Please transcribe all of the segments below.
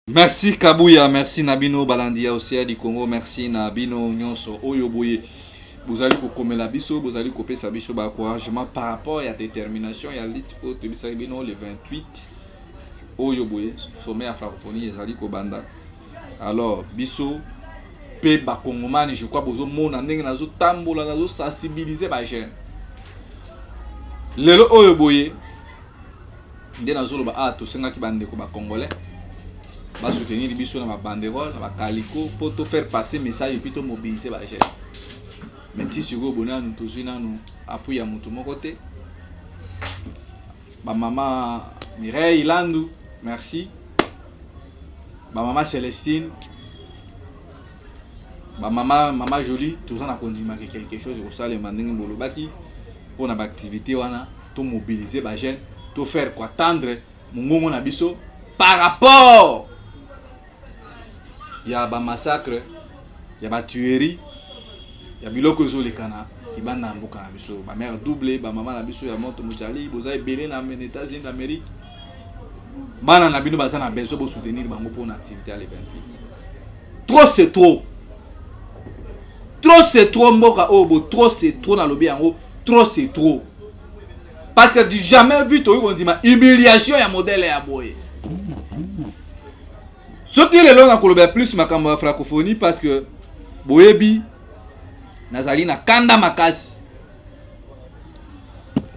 Merci Kabuya, merci na bino balandi ya Océan du Congo, merci na bino nyonso oyo boye bozali kokomela biso, bozali kopesa biso ba encouragement par rapport ya détermination ya lutte oyo toyebisaki bino le 28 oyo boye sommet ya francophonie ezali kobanda. Alors biso pe bakongomani, je crois bozomona ndenge nazotambola, nazosensibiliser ba jeunes lelo oyo boye nde nazoloba ah, tosengaki bandeko ba congolais basoutenir biso na babanderole na bakaliko mpo to faire passer message et puis tomobiliser ba jeunes. Mais ti sikoyo bo nanu tozwi nanu appui ya motu moko te. Bamama Mireille Landu, merci. Bamama Celestine, bamama mama Jolie, toza na kondimaka quelque chose ekosalema ndenge bolobaki mpona baactivité wana. Tomobiliser ba jeunes, to faire quoi tendre mongongo na biso par rapport ya ba massacre, ya ba tuerie, ya biloko ezolekana libanda ya mboka na biso. Ba mère double, ba mama na biso ya moto mojali, boza ebele na États-Unis d'Amérique, bana na bino baza na besoin bosoutenir bango mpona activité ya le 28. Trop c'est trop, trop c'est trop. Mboka oyo bo, trop c'est trop, nalobi yango, trop c'est trop, parce que du jamais vu tokoki kondima humiliation ya modèle ya boye. Soki lelo nakoloba plus makambo ya francophonie, parce que boyebi nazali na kanda makasi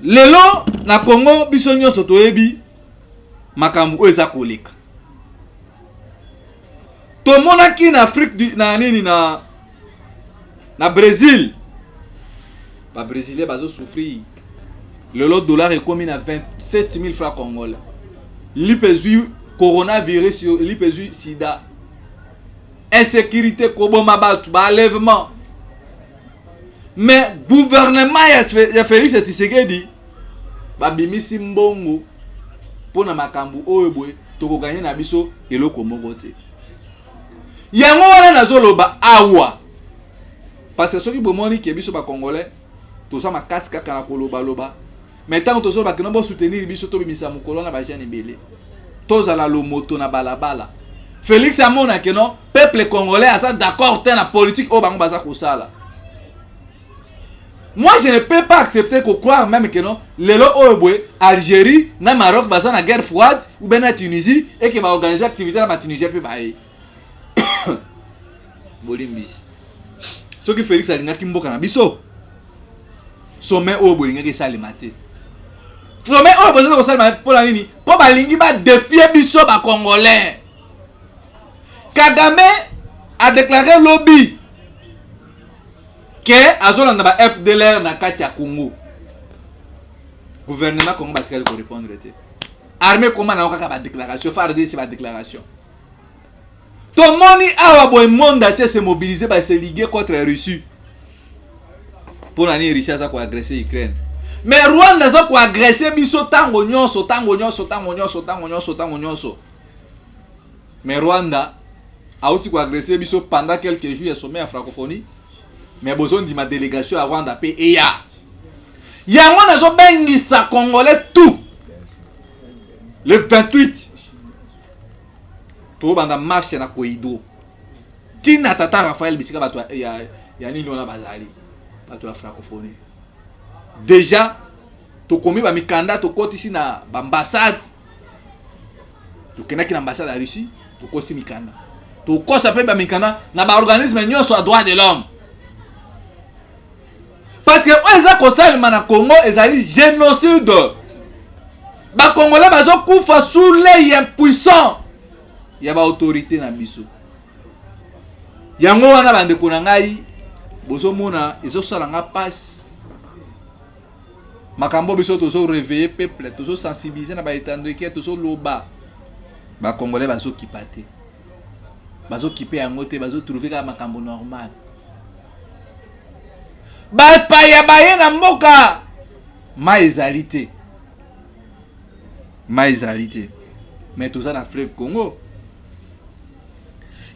lelo na Congo. Biso nyonso toyebi makambo oyo eza koleka. Tomonaki na Afrique du, na nini, na Brésil, babrésilien bazosouffrir lelo. Dollar ekomi na 27 000 francs congolais. Lipe ezwi coronavirus, lipe ezwi sida, insécurité, koboma bato, baenlèvement. Mais gouvernement ya Félix Tshisekedi babimisi mbongo mpona makambo oyo boye, tokoganye na biso eloko moko te. Yango wana nazoloba awa, parce que soki bomoni ke biso bacongolais toza makasi kaka na kolobaloba, mais ntango tozoloba kino bosoutenir biso, tobimisa mokolo wana bajeune ebele, tozala lomoto na balabala, Félix amona ke non, peuple congolais aza d'accord te na politique oyo bango baza kosala. Moi, je ne peux pas accepter ko croire même que non, lelo oyo boye Algérie na Maroc baza na guerre froide ou bien na Tunisie et que baorganiser activité na batunisien mpe baye. Bolimbisi, soki Félix alingaki mboka na biso, sommet oyo bolingaki esalema te. Sommet oyo boza kosalema mpona nini? Mpo balingi badéfier biso bacongolais. Kagame adéclaré lobi ke azolanda ba FDLR na kati ya Congo. Gouvernement Congo batikali korépondre te. Armée koma nango kaka badéclaration, FARDC badéclaration. Tomoni awa boye monde entier se mobiliser, base ligue contre Russie. Mpo na nini Russie aza koagresser Ukraine, mais Rwanda aza koagresser biso ntango nyonso, ntango nyonso, ntango nyonso, ntango nyonso, ntango nyonso? Mais Rwanda auti koagresser biso pendant quelques jours ya sommet ya francophonie, mais bozondima délégation ya Rwanda mpe eya. Yango nazobengisa congolais tout le 28, tobanda marche na Koido ntina tata Raphaël, bisika bato ya nini wana bazali, bato ya francophonie. Déjà tokomi bamikanda, tokotisi na baambassade. Tokendaki na ambassade ya Russie, tokosi mikanda, tokosa mpe bamikanda na baorganisme nyonso ya droit de l'homme, parce que oyo eza kosalema na Congo ezali génocide. Bacongolais bazokufa sous l'œil impuissant ya baautorité na biso. Yango wana, bandeko na ngai, bozomona ezosala nga mpasi makambo. Biso tozoréveiller peuple, tozosensibiliser na baetando eke tozoloba, bacongolais bazokipa te, bazokipe yango te, bazotrouver kaka makambo normal. Bapaya baye na mboka, mai ezali te, mai ezali te, mais toza na fleuve Congo.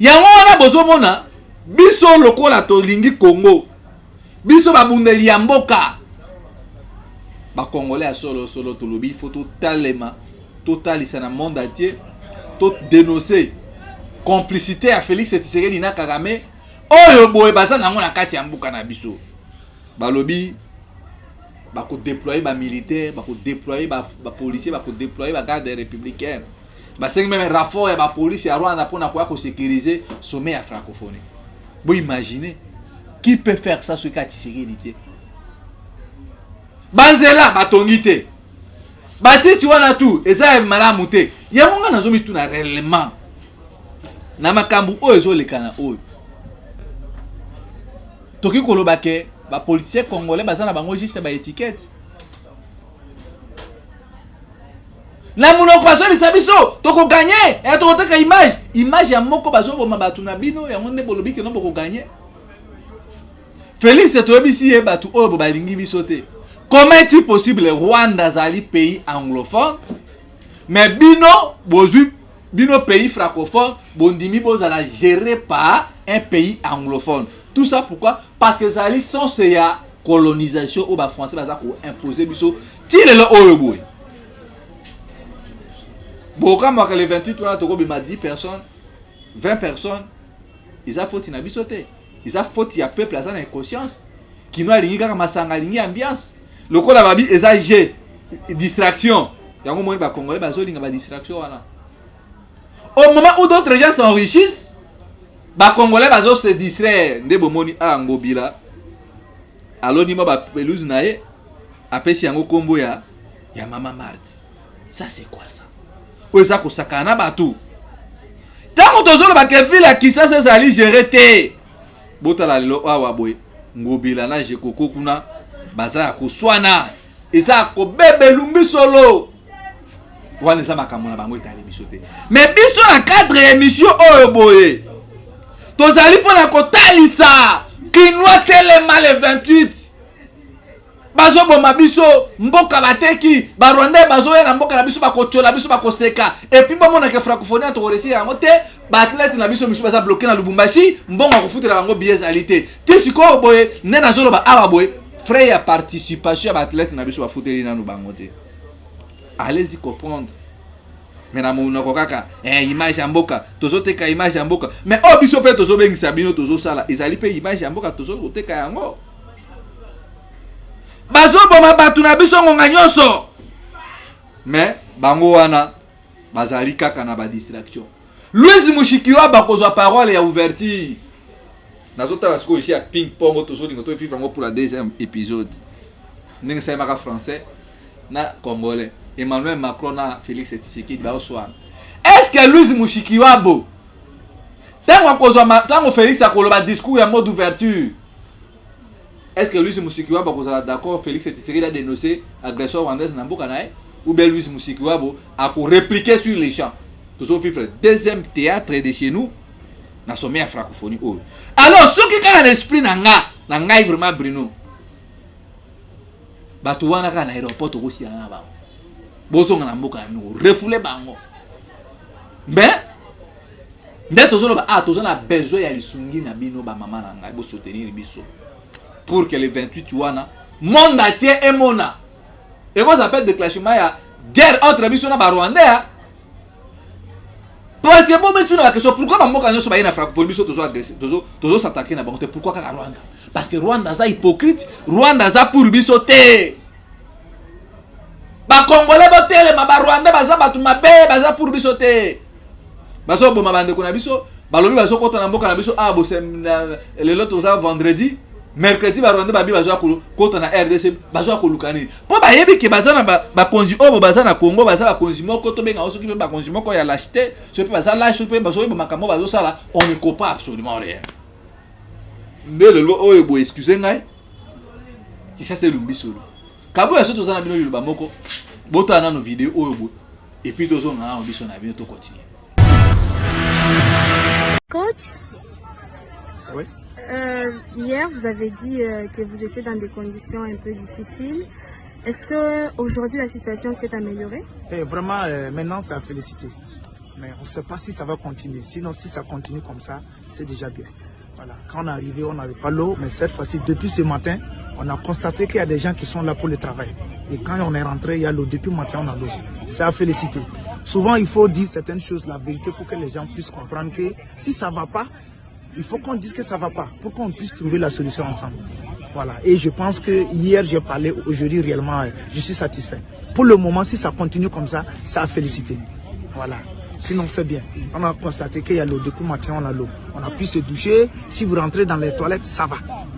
Yango wana bozomona biso lokola tolingi Congo, biso babundeli ya mboka, bacongolais ya solosolo, tolobi il faut totalema, totalisa na monde entier, todénoncer. Complicité ya Félix Tshisekedi na Kagame oyo boye baza nango na kati ya mboka na biso. Balobi bakodéployer bamilitaire, bakodéployer bapolicier, bakodéployer bagarde républicaine. Basengi même renfort ya bapolice ya Rwanda mpona koya kosécuriser sommet ya francophonie. Boimagine, qui peut faire ça soki kaka Tshisekedi te? Banzela batongi te, basiti wana tu eza ya malamu te. Yango nga nazomituna réellement na makambo oyo ezoleka na oyo tokoki koloba ke bapoliticien congolais baza na bango juste baétiquette na monoko. Bazobisa biso tokogagner, ya tokoteka image, image ya moko bazoboma bato na bino. Yango nde bolobi keno bokogagner. Félix, toyebisi ye bato oyo bo balingi biso te. Comment est-il possible Rwanda azali pays anglophone, mais bino bozwi bino pays francophone, bondimi bozala géré par un pays anglophone? Tout ça pourquoi? Parce que ezali sens ya colonisation oyo bafrançais baza koimpose biso ti lelo oyo boye. Bokamwaka le 28 wana tokobima 10 personnes, 20 personnes. Eza faute na biso te, eza faute ya peuple aza na inconscience. Kino alingi kaka masanga, alingi ambiance. Lokola babi eza jeu, distraction, yango moni bacongolais bazolinga badistraction wana. Au moment où d'autres gens s'enrichissent, bacongolais bazo se distraire. Nde bomoni a Ngobila aloni mwa bapelouse na ye, apesi yango nkombo ya mama Marthe. Ça, c'est quoi ça? Oyo eza kosakana na bato. Ntango tozoloba ke ville ya Kinshasa ezali géré te, botala lelo awa boye Ngobila na Jekoko kuna baza ya koswana, eza ya kobeba, elumbi solo. Wana eza makambo na bango, etali biso te. Mais biso na cadre ya émission oyo boye, tozali mpona kotalisa Kinois telema. Le 28 bazoboma biso, mboka bateki, barwandais bazoya na mboka na biso, bakotiola biso, bakoseka. Et puis bamonaka francophonie tokoréussir yango te. Baathlète na biso misu baza bloqué na Lubumbashi, mbongo ya kofutela bango billet ezali te. Ti sikoyo boye nde nazoloba awa boye, frais ya participation ya baathlète na biso bafuteli nanu bango te. Allez-y comprendre. Mais na monoko kaka image ya mboka, tozoteka image ya mboka. Mais oyo biso mpe tozobengisa bino, tozosala, ezali mpe image ya mboka, tozokoteka yango. Bazoboma bato na biso ngonga nyonso, mais bango wana bazali kaka na badistraction. Louise Mushikiwa bakozwa parole ya ouverture. Nazotala sikoyo isi ya ping pong, tozolinga tovivre yango pour la deuxième épisode, ndenge esalemaka français na congolais, Emmanuel Macron na Félix Tshisekedi baoswana. Est ce que Louise Mushikiwabo, ntango akozwa, ntango Félix akoloba discours ya mot d'ouverture, est ce que Louise Mushikiwabo akozala d'accord Félix Tshisekedi adénoncer agression rwandaise na mboka na ye, ou bien Louise Mushikiwabo akorépliquer sur les champs? Tozovivre deuxième théâtre de chez nous na sommet ya francophonie oyo. Alors soki kaka na esprit na nga, na ngai vraiment Bruno, bato wana kaka na aéroport tokosila na bango, bozonga na mboka ya bino, refouler bango. Mais nde tozoloba, ah, toza na besoin ya lisungi na bino, bamama na ngai, bosoutenir biso pour que le 28 wana monde entier emona. Ekozala mpe déclenchement ya guerre entre biso na barwandais, parce que bomituna baquestion: pourquoi bamboka nyonso baye na francophonie, biso tozo agresser, tozos'attaquer na bango te? Pourquoi kaka Rwanda? Parce que Rwanda aza hypocrite, Rwanda aza pour biso te. Bakongolais botelema, barwandais baza bato mabe, baza pour biso te, bazoboma bandeko na biso. Balobi bazokɔta na mboka na biso awa. Lelo toza vendredi, mercredi barwandais babi bazwa kota na RDC. Bazwa koluka nini? Mpo bayebi ke baza na bakonzi oyo baza na Congo, baza bakonzi moko tobenga soki mpe bakonzi moko ya lâcheté, soki mpe baza lâche, soki mpe bazoyeba makambo bazosala, on ne comprend absolument rien. Nde lelo oyo boye, excuse ngai, Kinshasa elumbi solo. Kaboya, so toza na bino liloba moko, botala nano video oyo boye, et puis tozonga nano biso na bino, tocontinue. Coach, Oui. Hier, vous avez dit que vous étiez dans des conditions un peu difficiles. Est-ce que aujourd'hui la situation s'est améliorée? Et vraiment, maintenant, c'est à féliciter. Mais on ne sait pas si ça va continuer. Sinon, si ça continue comme ça, c'est déjà bien. Voilà. Quand on est arrivé, on n'avait pas l'eau, mais cette fois-ci, depuis ce matin, on a constaté qu'il y a des gens qui sont là pour le travail. Et quand on est rentré, il y a l'eau. Depuis matin, on a l'eau. C'est à féliciter. Souvent, il faut dire certaines choses, la vérité, pour que les gens puissent comprendre que si ça ne va pas, il faut qu'on dise que ça ne va pas, pour qu'on puisse trouver la solution ensemble. Voilà. Et je pense que hier, j'ai parlé, aujourd'hui, réellement, je suis satisfait. Pour le moment, si ça continue comme ça, ça a félicité. Voilà. Sinon, c'est bien. On a constaté qu'il y a l'eau. Depuis matin, on a l'eau. On a pu se doucher. Si vous rentrez dans les toilettes, ça va.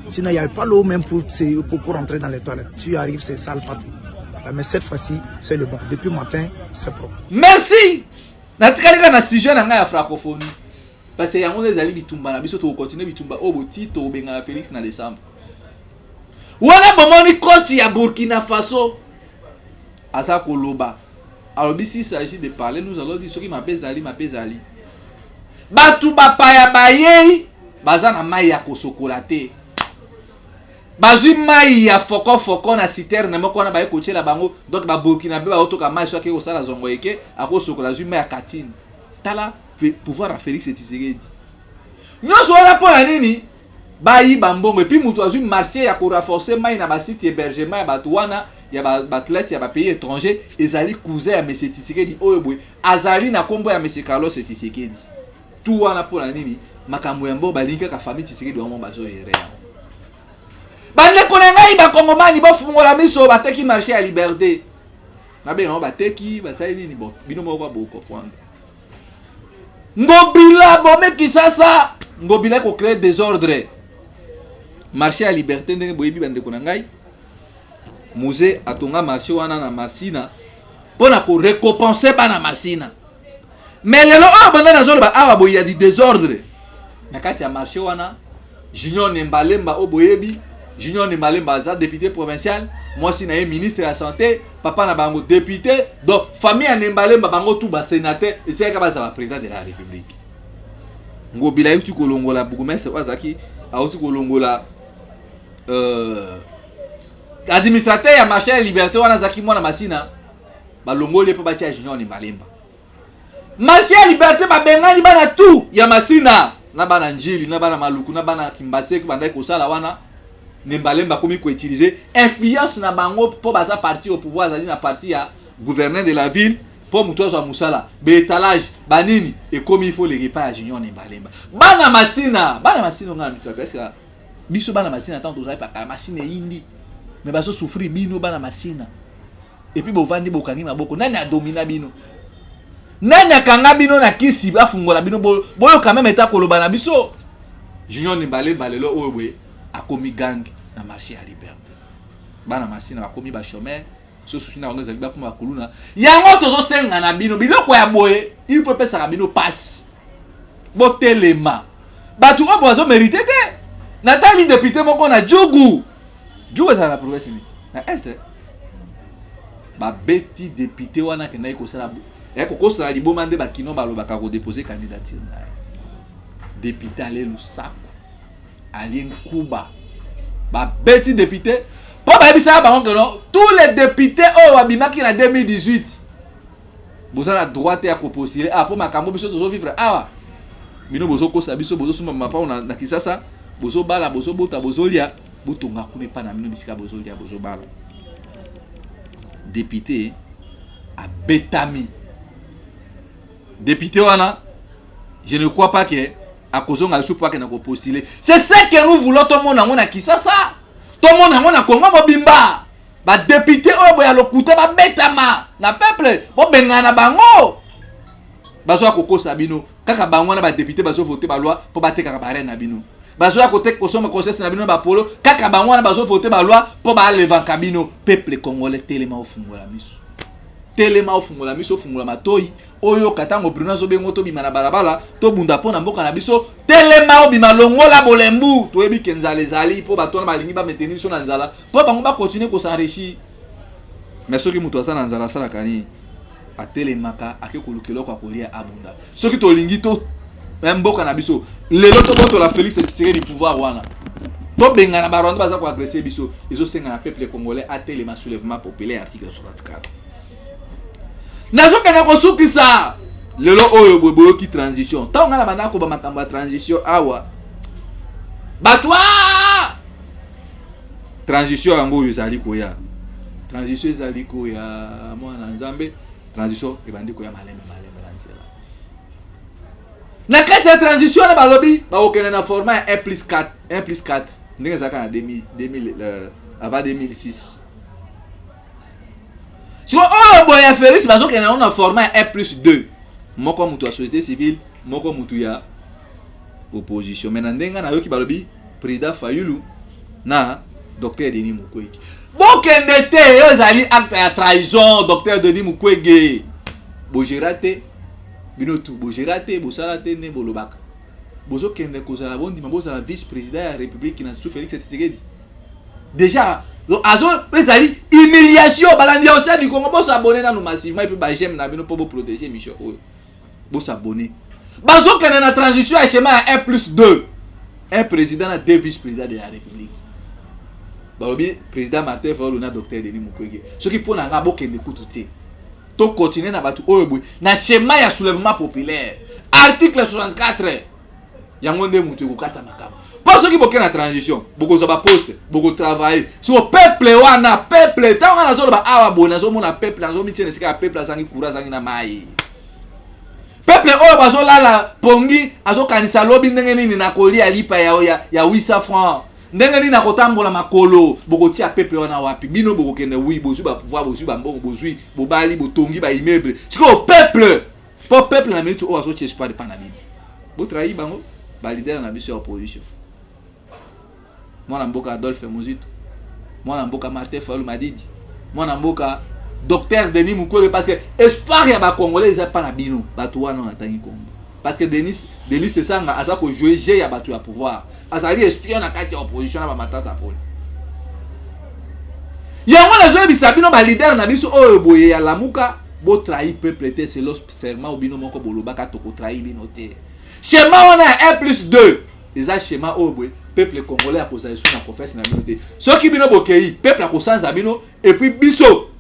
Sinon, il n'y avait pas l'eau même pour, pour, pour rentrer dans les toilettes. Tu arrives, c'est sale partout. Voilà. Mais cette fois-ci, c'est le bon. Depuis matin, c'est propre. Merci. Natikali kaka na sujet na ngai ya francophonie. Parce que yango nde ezali bitumba na biso, tokokontinue bitumba oyo boti tokobengana Felix na décembre. Wana bomoni coach ya Burkina Faso aza koloba, alobi s'il s'agit de parler, nous allons dire soki mabe ezali, mabe ezali. Bato bapaya bayei baza na mai ya kosokola te, bazwi mai ya fokofoko na citerne moko wana baye kotiela bango. Donc baburkina mpe baotoka mai, soki akei kosala zongo eke akosokola, azwi mai ya katine. Tala pouvoir ya Félix Tshisekedi nyonso wana mpo na nini? Bayiba mbongo. Et puis moto azwi marché ya korenforcer mai na basite hébergement ya bato wana ya baathlète ya bapays étranger ezali cousin ya monsieur Tshisekedi oyo boye azali na nkombo ya monsieur Carlos Tshisekedi. Tu wana mpo na nini? Makambo ya mbongo balingi kaka famille Tshisekedi bango bazogérer yango. Bandeko na ngai bakongomani, bofungola miso. Bateki marché ya Liberté, nabenga bango bateki, basali nini? Bon, bino moko bokocomprendre. Ngobila bome Kisasa, Ngobila ekocréer désordre. Marché ya Liberté, ndenge boyebi bandeko na ngai, Mzee atonga marché wana na Masina mpo na korécompenser bana Masina. Mais lelo oyo banda nazoloba awa boye, ya du désordre na kati ya marché wana. Junior Nembalemba oyo boyebi, Junior Nembalemba aza député provincial, mwasi na ye ministre ya santé, papa na bango député. Donc famille ya Nembalemba bango tu basénateur, etikaka bazala président de la République. Ngobila ayuti kolongola bourgmestre oyo azalaki, awuti kolongola administrateur ya marché ya Liberté wana azalaki mwana Masina, balongoli ye mpo batia Junior Nembalemba. Marché ya Liberté, babengani bana tu ya Masina na bana Njili na bana Maluku na bana Kimbaseke bandaki kosala wana. Nembalemba akomi koutiliser influence na bango mpo baza parti au pouvoir, azali na parti ya gouverneur de la ville. Mpo moto azwa mosala, baétalage banini ekomi, il faut le repas ya Junior Nembalemba. Bana Masina, bana Masina, onga na mito parce biso bana Masina, ntango tozali pakala Masina eyindi, mais bazosouffrir bino bana Masina. Et puis bovandi, bokangi maboko. Nani adomina bino? Nani akanga bino na kisi? Bafungola bino boyoka meme eta koloba na biso. Junior Nembalemba lelo oyo boye akomi gang na marché ya Liberté. Bana Masina bakomi bachômeur. So susi na bango ezali bakoma bakuluna. Yango tozosenga na bino, biloko ya boye il faut epesaka bino pasi, botelema. Bato oyo bazomériter te. Natali député moko na Djugu. Djugu ezala na province nini? Na Est. Babeti député wana, akendaki kosala, kokosala liboma nde bakino balobaka, kodéposer candidature na ye. Député ale lusako, alie nkuba. Babeti député mpo bayebisaka bango que non, tous les députés oyo babimaki na 2018, boza na droit te ya kopostuler. Ah, mpo makambo biso tozovivre awa, bino bozokosa biso, bozosomba mapango na Kisasa, bozobala, bozobota, bozolia, botonga kuna epa na bino bisika bozolia, bozobala. Député abetami. Député wana, je ne crois pas que akozonga lisusu mpo akenda kopostuler. C'est ce que nous voulons. Tomona yango na Kisasa, tomona yango na Kongo mobimba. Badéputé oyo boya lokuta babetama na peuple, bobengana na bango. Bazoya kokosa bino kaka bango wana. Badéputé bazovote baloi mpo batekaka bareine na bino, bazoya kosomba conscience na bino na bapolo. Kaka bango wana bazovote baloi mpo balevanka bino. Peuple congolais, telema, ofungola miso, telema, ofungola miso, ofungola matoi, oyoka ntango Bruno azobengo. Tobima na balabala, tobunda mpo na mboka na biso. Telema, obima, longola bolembu. Toyebi ke nzala ezali mpo bato wana balingi bameteni biso na nzala mpo bango bakontinue kos'enrichir. Mais soki moto aza na nzala, asalaka nini? Atelemaka, ake koluka eloko ya kolia, abunda. Soki tolingi to mboka na biso lelo, tobotola Félix Tshisekedi pouvoir wana, tobengana barwanda baza koagresser biso, ezosenga na peuple congolais atelema, soulèvement populaire, article 64. Nazokende kosukisa lelo oyo boye. Boyoki transition. Ntango ngai na banda koba makambo ya transition awa, Bato aa! Transition yango oyo ezali koya. Transition ezali koya mwana Nzambe. Transition ebandi koya malembe malembe na nzela. Na kati ya transition wana balobi bakokende na format ya 1 plus 4, 1 plus 4 ndenge ezalaka na 2000, 2000, avant 2006. Siko oyo boye ya Felix bazokende yango na format ya 1 plus 2. Moko mutu ya société civile, moko mutu ya opposition. Mais na ndenge nayoki balobi président Fayulu na docteur Denis Mukwege. Bokende te, oyo ezali acte ya trahison, docteur Denis Mukwege. Bogera te, bino tu bogera te, bosala te nde bolobaka. Bozokende kozala bondima bozala vice-président ya République na sous Félix Tshisekedi. Déjà, donc azo ezali humiliation balandi ya Océan du Congo, bosabonner nanu massivement et puis ba j'aime na bino po bo protéger émission oyo. Bosabonner. Bazokende na transition ya schéma ya 1 plus 2. Un président na deux vice-présidents de la République. Balobi président Martin Fayulu na docteur Denis Mukwege. Soki pona nga bokende kutu te. To continuer na batu oyo boye na schéma ya soulèvement populaire. Article 64. Yango nde mutu ekokata makambo. Po soki bokende na transition, bokozwa ba poste, bokotravailler. So peuple wana, peuple, tango nga nazoloba awa boye nazomona peuple, nazomitia na esika ya peuple azangi courant, azangi na mayi. Peuple oyo bazolala pongi azokanisa lobi ndenge nini nakolia lipa ya 800 francs, ndenge nini nakotambola makolo. Bokotia peuple wana wapi? Bino bokokende wi, bozwi ba pouvoir, bozwi ba mbongo, bozwi bobali, botongi ba immeuble. Sikoyo peuple, po peuple na minute oyo azotia espoir epa na bino, botrahi bango ba leader na biso ya opposition. Mwana mboka Adolphe Muzito, mwana mboka Martin Fayulu Madidi, mwana mboka docteur Denis Mukwege, parce que espoir ya ba Congolais eza pa na bino bato wana natangi kombo. Parce que Denis Sesanga aza ko jouer jeu ya bato ya pouvoir, azali espion na kati ya opposition na ba matata pole. Yango nazoyebisa bino ba leader na biso oyo boye ya Lamuka, botrahi peuple te, selon serment bino moko bolobaka tokotrahi bino te. Schéma wana ya 1 plus 2 eza schéma oyo boye peuple congolais akozala esu na confiance na bino te. Soki bino bokei, peuple akosanza bino, et puis biso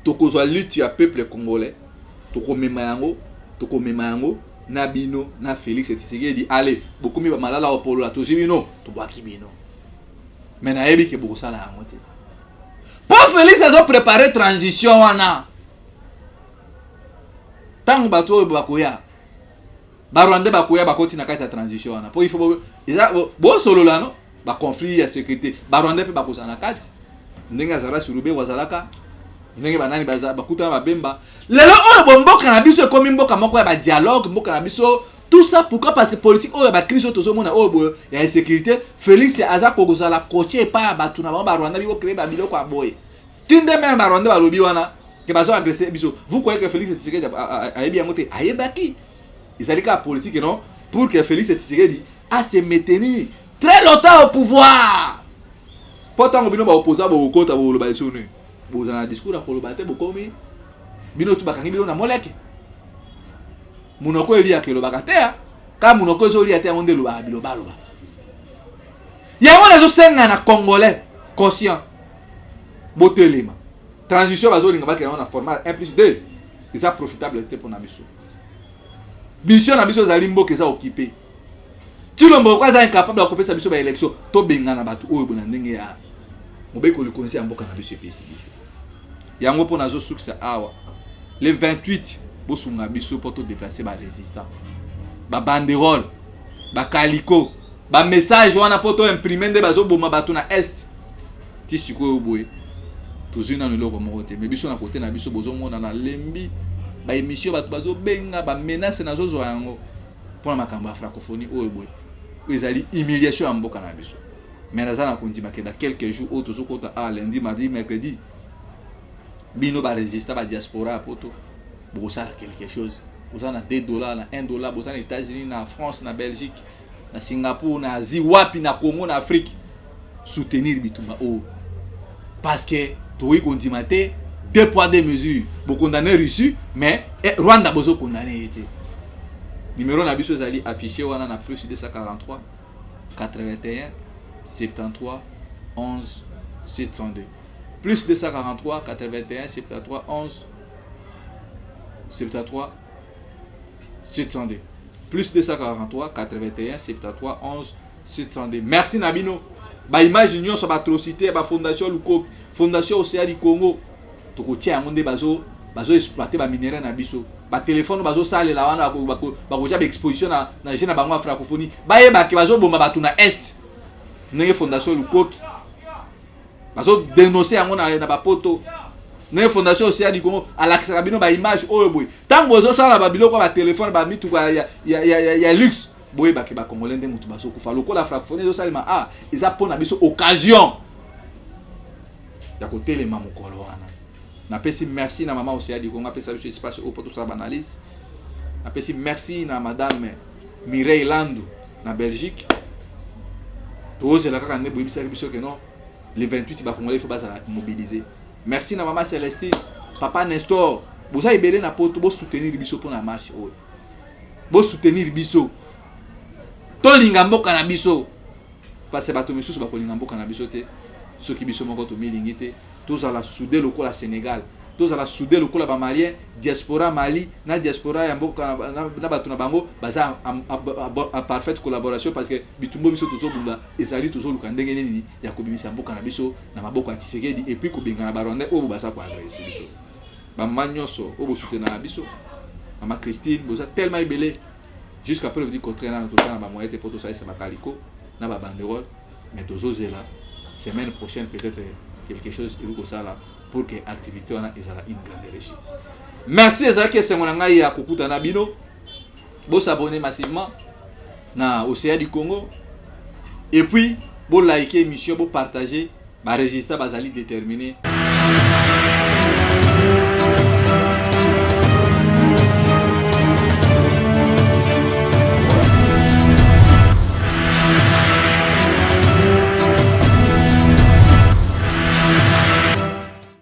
tokozwa lutte ya peuple congolais, tokomema yango, tokomema yango na bino na Félix Tshisekedi. Allez, bokomi ba malala opolola, tozwi bino, tobwaki bino. Mais nayebi ke bokosala yango te. Po Félix azo préparer transition wana. Tango bato oyo bakoya, ba Rwandais bakoya bakoti na kati ya transition wana. Po il faut eza bosolola no ba conflit ya sécurité, ba Rwandais pe bakozala na kati. Ndenge azala Surube wazalaka, ndenge banani baza bakutana babemba. Lelo oyo bomboka na biso ekomi mboka moko ya ba dialogue, mboka na biso tout ça pourquoi? Parce que politique oyo ya ba crise oyo tozomona oyo boye ya insécurité, Félix aza kozala coaché epai ya bato na bango ba Rwanda biko créer ba biloko ya boye. Tinde même ba Rwandais balobi wana ke bazo agresser biso. Vous croyez que Félix Tshisekedi ayebi yango te? Ayebaki. Ezali kaka politique non? Pour que Félix Tshisekedi a se maintenir très longtemps au pouvoir. Po tango bino ba opposants bokota boloba biso ne. Bozala na discours ya koloba te, bokomi bino tu bakangi bino na moleke. Munoko eliaka elobaka te, ka munoko ezolia te yango nde elobaka bilobaloba. Yango nazosenga na Congolais conscient botelema. Transition bazolinga bakende yango na format 1 plus 2 eza profitable te mpona biso. Mission na biso ezali mboka eza occupé. Tshilombo ko aza incapable ya kopesa biso ba élection, tobengana bato oyo bona ndenge ya mobeko likonzi ya mboka na biso epesi biso. Yango mpo nazosukisa awa le 28 bosunga biso mpo todeplace ba résistant, ba banderole, ba calicot, ba message wana mpo to imprime nde bazoboma bato na est. Ti sikoyo boye tozwi nano eloko moko te, mais biso na kote na biso bozomona na lembi ba émission bato bazobenga ba menace nazozwa yango mpona makambo ya francophonie oyo boye oyo ezali humiliation ya mboka na biso. Mais naza na kondima ke dans quelques jours oyo tozokota a lundi, mardi, mercredi, bino ba résistant ba diaspora ya poto bokosala quelque chose. Boza na 2 $, na 1 $, boza na États-Unis, na France, na Belgique, na Singapour, na Asie, wapi, na Congo, na Afrique, soutenir bitumba oyo parce que tokoki kondima te deux poids deux mesures. Bokondamne Russie, mais Rwanda bozokondamne ye te. Numéro na biso ezali affiché wana na plus 243 81 73 11 702, plus 243 81 73 11 73 702, plus 243 81 73 11. 702. Merci na bino. Ba image nyonso ba atrocité ba fondation Lukoki, fondation Océan du Congo. Tokotia yango nde bazo bazo exploiter ba minerais na biso. Ba téléphone bazo salela wana bakotia ba exposition na na jeu na bango ya francophonie. Bayeba ke bazo boma bato na est. Ndenge fondation Lukoki bazo dénoncer yango na na bapoto. Ndenge fondation Océan du Congo alakisaka bino ba image oyo boye. Tango bozosala ba biloko ba téléphone ba mituka ya ya ya, ya, ya luxe, boyebake bacongolais nde motu bazokufa. Lokola francophonie ezosalema, ah, eza mpona biso occasion ya kotelema mokolo wana. Napesi merci na mama Océan du Congo, apesa biso espace oyo mpo tosala baanalyse. Napesi merci na madame Mireille Landu na Belgique. Tozela kaka nde boyebisaki biso ke non, le 28 bacongolais faut bazala mobilisé. Merci na mama Celestine, papa Nestor, boza ebele na poto, bosoutenir biso mpona marche oyo. Bosoutenir biso, tolinga mboka na biso, parce que bato misusu bakolinga mboka na biso te soki biso moko tomilingi te. Tozala soudé lokola Sénégal, tozala soudé lokola bamalien, diaspora Mali na diaspora ya mboka na bato na bango baza en parfaite collaboration, parce que bitumbo biso tozobunda ezali tozoluka ndenge nini ya kobimisa mboka na biso na maboko ya Tshisekedi et puis kobengana barwandais oyo baza koagresser biso. Bamama nyonso oyo bosoutenaka biso, mama Christine, boza tellement ebele. Jusqu'à preuve du contraire, nano toza na bamoyen te mpo tosalisa bakaliko na babanderole, mais tozozela semaine prochaine, peut-être quelque chose ekoki kosala pour que activité wana ezala une grande réussite. Merci, ezalaki esengo na ngai ya kokuta na bino. Bosabonner massivement na Océan du Congo et puis bolike émission, bopartager. Baregistre bazali déterminé.